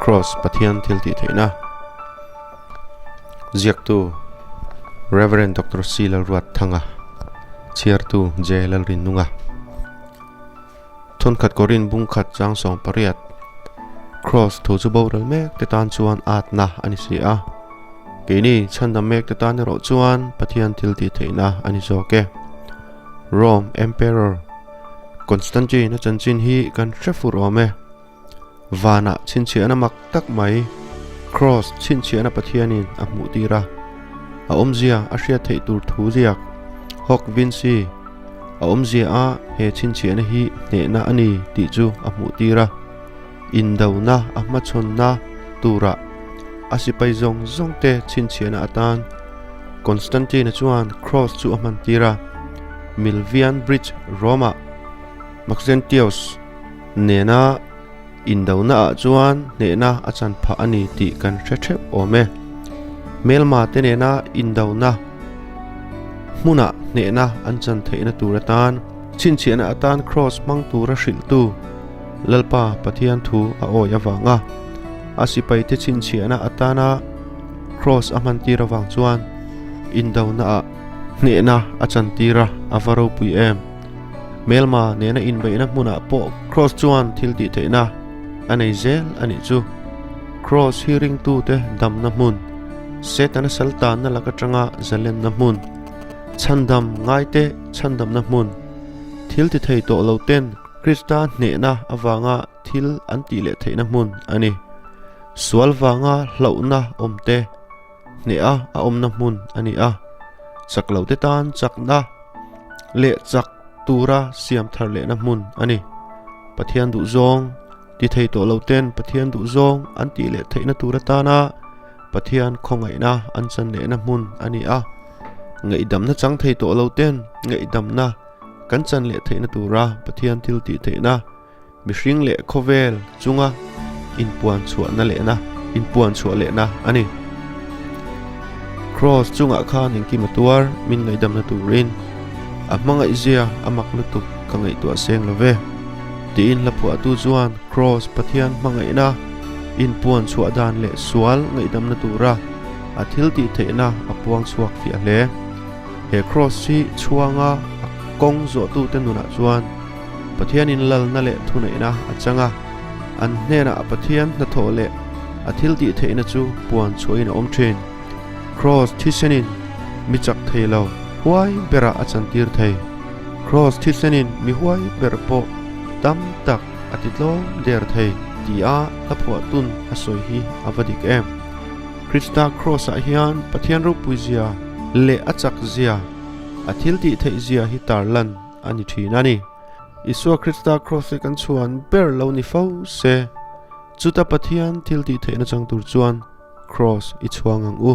Kross Pathian thiltihtheihna Ziaktu Rev. Doctor C. Lalruatthanga Chhiartu J. Lalrinnunga Thawnkhat Korin bungkhat chang 18 Kross thu chu boral mek te tan chuan atna a ni si a. Keini chhandam mek te tan erawh chuan Pathian thiltihtheihna a ni zawk e. Rome Emperor Constantine a chanchin hi kan hre fur awm e. Vanah chhinchhiahna mak tak mai Cross chhinchhiahna Pathianin a hmuh tir a, a awmzia a hriat theih tur thu ziak Hawk Vinci a awmzia a he chhinchhiahna hi hnehna a ni tih chu a hmuh tir a, indona a hmachhawnna turah a sipai zawng zawng te chhinchhiahna atan Constantine-a chuan Cross chu a hman tir a, Milvian Bridge Rome-ah Maxentius nena indona ah chuan hnehna a chan phah a ni tih kan hre theuh awm e. Hmelma te nena indona hmunah hnehna an chan theihna tur atan chhinchhiahna atan Kraws hmang tura hrilhtu Lalpa Pathian thu a awi avanga a sipaite chhinchhiahna atana Kraws a hman tir avang chuan indona ah hnehna a chan tir a, a va ropui em. Hmelma nena inbeihna hmunah pawh Kross chuan thil tih theihna a nei zel a nih chu. Kross hi ringtute damna hmun, Setana sal tanna lak atanga zalenna hmun, chhandam ngaite chhandamna hmun, thil ti thei tawh lo ten Krista hnehna avanga thil an tih leh theihna hmun a ni. Sual vanga hlauhna awmte hneha a awmna hmun a ni a, chak lote tan chakna leh chak tura siam thar lehna hmun a ni. Pathian duhzawng ti thei tawh lo ten Pathian duhzawng an tih leh theihna tur atana Pathian khawngaihna an chan lehna hmun a ni a. Ngaihdamna chang thei tawh lo ten ngaihdamna kan chan leh theihna tura Pathian thil tih theihna mihring leh khawvel chunga inpuan chhuahna lehna inpuan chhuah lehna a ni. Cross chungah khan engkim a tuar min ngaihdamna turin a hmangaihzia a mak lutuk ka ngaihtuah seng lo ve. Tiin hlaphuahtu chuan Cross Pathian hmangaihna inpuan chhuah dan leh sual ngaihdamna tura a thil tih theihna a puang chhuak fiah hle. He Cross hi chhuanga a kawng zawhtute nunah chuan Pathianin lalna leh thuneihna a chang a, an hnenah Pathian hnathawh leh a thiltihtheihna chu puan chhuahin a awm thin. Kraws thisenin mi chak thei lo huai berah a chantir thei. Kraws thisenin mi huai ber pawh tam tak a ti tlawm der thei tia hla phuahtun a sawi hi a va dik em? Krista Kraws-ah hian Pathian ropuizia leh a chakzia, a thiltihtheihzia hi tarlan a ni thin a ni. Isua Krista Kraws hi kan chhuan ber lo ni fo se, chuta Pathian thil tih theihna chang tur chuan Kraws i chhuang ang u.